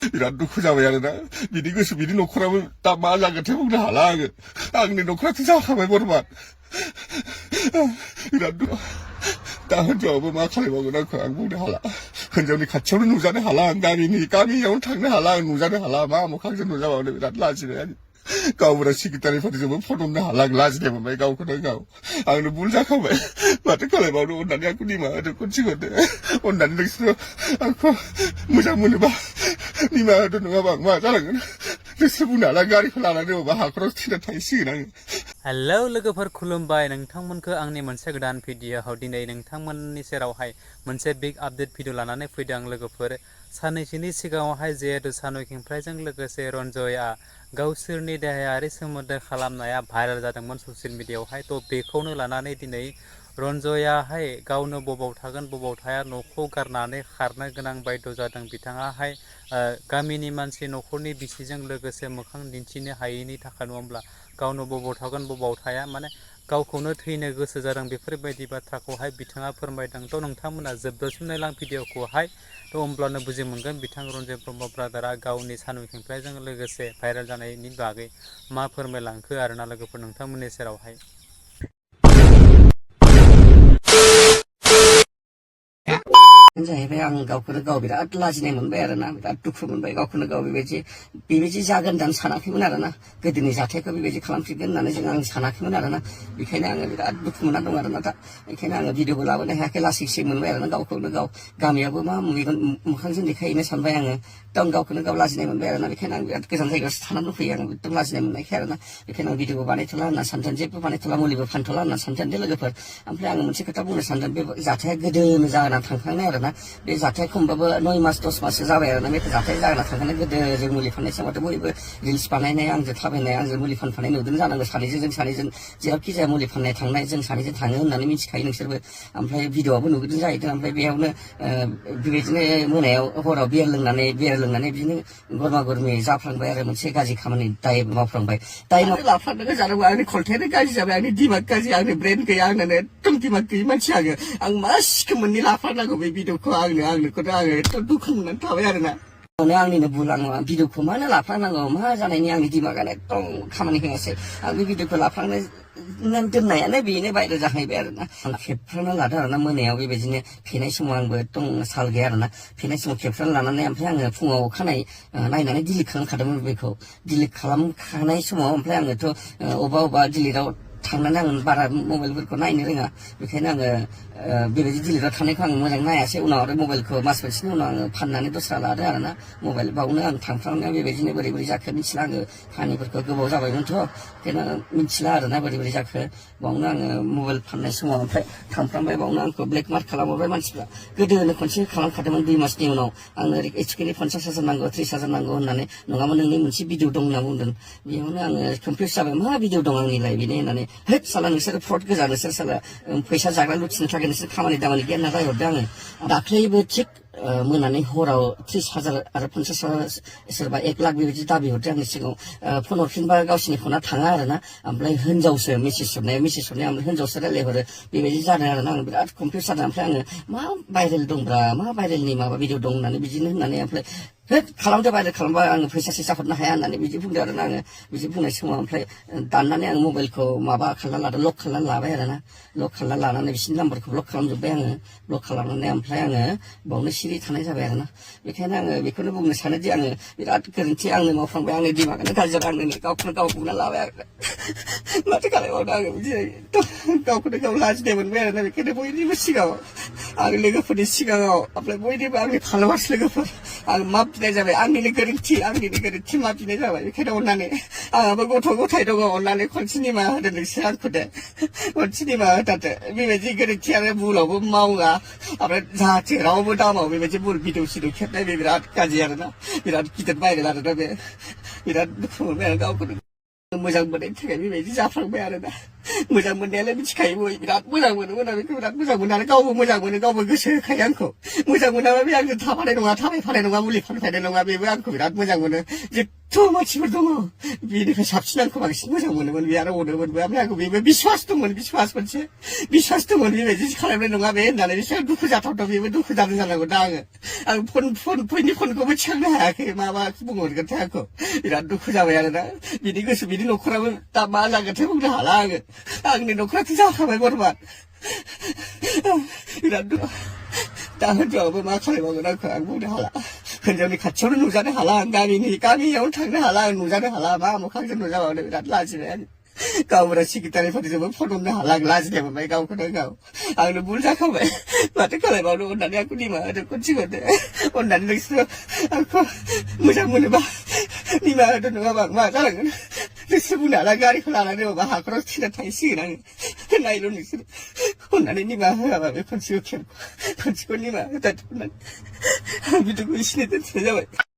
बिराद दुखु जाबाय आरोना बिनि गोसो बिनि न'खराबो दा मा जागोनथाय बुंनो हाला आङो आंनि न'खराथ' जाखाबाय बरबाद बिराद दा हिनजावाबो मा खालामबावगोन आंखौ आं बुंनो हाला हिनजावनि खाथियावनो नुजानो हाला आं गामियावनो थांनो हाला आं नुजानो हाला मा मोखांजों नुजाबावनो बिराद लाजिबाय आं गावबुरा सेक्रेटारिफोरजोंबो फन हमनो हाला आं लाजिनाय मोनबाय गावखौनो गाव आंनो भुल जाखाबाय माथो खालामबावनो अननानै आंखौ निमाहा होदो खनसे होदो अननानै नोंसोरो आंखौ मोजां मोनोबा निमाहा होदो नङाबा आं मा जालांगोन नोंसोर बुंनो हाला गारिखौ लानानै अबा हाखराव थैना थाहैसिगोन आङो हेलौ लोगोफोर खुलुमबाय नोंथांमोनखौ आंनि मोनसे गोदान भिडिअ'आव दिनै नोंथांमोननि सेरावहाय मोनसे बिग आपडेट भिडिअ लानानै फैदों आं लोगोफोर साननैसोनि सिगाङावहाय जिहेतु सानु खेंफ्राइजों लोगोसे रन्जयआ गावसोरनि देहायारि सोमोन्दो खालामनाया भाइरेल जादोंमोन ससियेल मिडियायावहाय थ' बेखौनो लानानै दिनै रन्जयाहाय गावनो बबाव थागोन बबाव थाया न'खौ गारनानै खारनो गोनां बायद' जादों बिथाङाहाय गामिनि मानसि न'खरनि बिसिजों लोगोसे मोखां दिन्थिनो हायैनि थाखाय नङाब्ला गावनो बबाव थागोन बबाव थाया माने गावखौनो थैनो गोसो जादों बेफोरबायदि बाथ्राखौहाय बिथाङा फोरमायदों थ' नोंथांमोना जोबजासिम नायलां भिडिअखौहाय थ' होमब्लानो बुजि मोनगोन बिथां रन्जय ब्रह्म ब्रादारा गावनि सानु खेंफ्राइजों लोगोसे भाइरेल जानायनि बागै मा फोरमायलांखो आरोना लोगोफोर नोंथांमोननि सेरावहाय जाहैबाय आं गावखौनो गाव बिराद लाजिनाय मोनबाय आरोना बिराद दुखु मोनबाय गावखौनो गाव बेबायदि जागोन होननानै सानाखैमोन आरोना गोदोनि जाथायखौ बेबायदि खालामफिनगोन होननानै आं सानाखैमोन आरोना बेखायनो आङो बिराद दुखु मोनना दं आरोना दा बेखायनो आङो भिडिअखौ लाबोनो हायाखै लासैसो मोनबाय आरोना गावखौनो गाव गामियाबो मा मोखांजों देखायहैनो सानबाय आङो एकदम गावखौनो गाव लाजिनाय मोनबाय आरोना बेखायनो आं बिराद गोजान जायगायावसो थानानै दंफैयो आं एकदम लाजिनाय मोननायखाय आरोना बेखायनो आं भिडिअखौ बानायथ'ला होनना सानदों जेबो बानायथ'ला मुलिबो फानथ'ला होनना सानदों लोगोफोर ओमफ्राय आङो मोनसे खोथा बुंनो सानदों बे जाथाया गोदोनो जाना थांखांनाय आरोना बे जाथाय खमबाबो 9 मास 10 माससो जाबाय आरोना बे जाथाय जाना थांखांनाय गोदो जों मुलि फाननाय समावथ' बयबो रिल्स बानायनाय आंजों थाबायनाय आंजों मुलि फानफानाय नुदों जानांगौ जों सानैजों जेरावखि जाया मुलि फाननाय थांनाय जों सानैजों थाङो होननानै मिथिखायो नोंसोरबो ओमफ्राय भिडिअआबो नुदों जाहैदों ओमफ्राय बेयावनो बेबायदिनो मोनायाव हराव बियार लोंनानै बिदिनो गरमा गरमि जाफ्लांबाय आरो मोनसे गाज्रि खामानि दाय मावफ्लांबाय दाय लाफ्लांनो जानांगौ आंनि खलथायानो गाज्रि जाबाय आंनि दिमाग गाज्रि आंनि ब्रेन गैया आंनो एकदम दिमाग गैयि मानसि आं मा सिखोमोननि लाफ्लांनांगौ बे भिडिअखौ आंनोखौथ' आङो एकदम दुखु मोननानै थाबाय आरोना आंनिनो भुल आं भिडिअखौ मानो लाफ्लांनांगौ मा जानायनि आंनि दिमागानो एकदम खामानि होआसै आं बे भिडिअखौ लाफ्लांनो दोननायानो बेनो बायद' जाहैबाय आरोना आं खेबफ्राना लादों आरोना मोनायाव बेबायदिनो फेनाय समाव आंबो एकदम साल गैया आरोना फेनाय समाव खेबफ्राना लानानै ओमफ्राय आङो फुङाव अखानायै नायनानै डिलिट खालामखादोंमोन बेखौ डिलिट खालामखानाय समाव ओमफ्राय आङोथ' अबेबा डिलिटआव थांनानै आं बारा मबाइलफोरखौ नायनो रोङा बेखायनो आङो बेबायदि डिलिटआव थानायखौ आं मोजां नायासै उनाव आरो मबाइलखौ मास मोनसेनि उनाव आङो फाननानै दस्रा लादों आरोना मबाइल बावनो आं थांफ्रामनायाव बेबायदिनो बोरै बोरै जाखो मिथिला आङो खाहानिफोरखौ गोबाव जाबायमोनथ' बेखायनो मिथिला आरोना बोरै बोरै जाखो बावनो आङो मबाइल फाननाय समाव ओमफ्राय थांफ्रामबाय बावनो आंखौ ब्लेकमार्क खालामहरबाय मानसिफ्रा गोदोनो खनसे खालामखादोंमोन 2 मासनि उनाव आंनो एचकेनि 50,000 नांगौ 30,000 नांगौ होननानै नङामोन नोंनि मोनसे भिडिअ दं होनना बुंदों बेयावनो आङो कनफिउस जाबाय मा भिडिअ दं आंनिलाय बेनो होननानै होद साला नोंसोर फ्रड गोजा नोंसोर साला फैसा जाग्रा लुथिनो थाखाय नोंसोर खामानि दामानि गैया होनना रायहरदों आङो दाख्लैबो थिग मोनानि हराव 30,000 आरो 50,000 सोरबा 1 लाख बेबायदि दाबि हरदों आंनि सिगाङाव फन हरफिनबा गावसिनि फना थाङा आरोना ओमफ्राय हिनजावसो मेसेज हरनाय ओमफ्राय हिनजावसो रायलायहरो बेबायदि जादों आरोना आं बिराद कनफिउस जादों ओमफ्राय आङो मा भाइरेल दंब्रा मा भाइरेलनि माबा भिडिअ दं होननानै बिदिनो होननानै ओमफ्राय खालामदो भाइरेल खालामबा आङो फैसा सैसा हरनो हाया होननानै बिदि बुंदों आरोना आङो बिदि बुंनाय समाव ओमफ्राय दाननानै आं मबाइलखौ माबा खालामना लादों लक खालामना लाबाय आरोना लक खालामना लानानै बिसिनि नाम्बारखौ ब्लक खालामजोब्बाय आङो ब्लक खालामनानै ओमफ्राय आङो बावनो सिरि थानाय जाबाय आरोना बेखायनो आङो बेखौनो बुंनो सानोदि आङो बिराद गोरोन्थि आंनो मावफ्लांबाय आंनि दिमागानो गाज्रि जाबाय आंनो गावखौनो गाव बुंना लाबाय आरो माथो खालामबावनो आङो बिदि गावखौनो गाव लाजिनाय मोनबाय आरोना बेखायनो बयनिबो सिगाङाव आंनि लोगोफोरनि सिगाङाव ओमफ्राय बयनिबो आंनि फल'वार्स लोगोफोर आं माफ बिनाय जाबाय आंनिनो गोरोन्थि माफ बिनाय जाबाय बेखायनो अननानै आंहाबो गथ' गथाय दङ अननानै खनसे निमाहा होदो नोंसोर आंखौ दे खनसे निमाहा होथारदो बेबायदि गोरोन्थि आरो भुलावबो मावा ओमफ्राय जाहाथे रावबो दामाव बेबायदि भुल भिडिअ सिडिअ खेबनाय बे बिराद गाज्रि आरोना बिराद गिदिर भाइरेल आरोना बे बिराद दुखु मोनबाय आं गावखौनो मोजां मोननायनि थाखाय बेबायदि जाफ्लांबाय आरोना मोजां मोननायालाय मिथिखायो बिराद मोजां मोनोमोन आं बेखौ बिराद मोजां मोनो आरो गावबो मोजां मोनो गावबो गोसो होखायो आंखौ मोजां मोनाबा बे आंजों थाफानाय नङा मुलि फानफानाय नङा बेबो आंखौ बिराद मोजां मोनो थ' मानसिफोर दङ बेनिफ्राय साबसिन आंखौ बांसिन मोजां मोनोमोन बे आरो अनोमोनबो ओमफ्राय आंखौ बेबो बिश्वास दंमोन बिश्वास मोनसे बिश्वास दंमोन बेबायदि खालामनाय नङा बे होननानै बिसोर दुखु जाथावथाव बेबो दुखु जादों जानांगौ दा आं फननि फनखौबो थिखांनो हायाखै मा बुंहरगोनथाय आंखौ बिराद दुखु जाबाय आरोना बिनि गोसो बिनि न'खराबो दा मा जागोनथाय बुंनो हाला आंनि न'खराथ' जाखाबाय बरबाद बिराद दा हिनजावाबो मा खालामबावगोन आंखौ आं बुंनो हाला हिनजावनि खाथियावनो नुजानो हाला आं गामियावनो थांनो हाला आं नुजानो हाला मा मोखांजों नुजाबावनो बिराद लाजिबाय आं गावबुरा सेक्रेटारिफोरजोंबो फन हमनो हाला आं लाजिनाय मोनबाय गावखौनो गाव आंनो भुल जाखाबाय माथो खालामबावनो अननानै आंखौ निमाहा होदो खनसेखौनो अननानै नोंसोरो आंखौ मोजां मोनोबा निमाहा होदो नङाबा मा जालांगोन नोंसोर बुंनो हाला गारिखौ लानानै माबा हाखराव थिना थांसिगोन आङो नायल' नोंसोर अननानै निमाहा होआबा बे खनसेखौ निमाहा होदो होननानै आं बिदिखौ एसे दोनथ'नाय जाबाय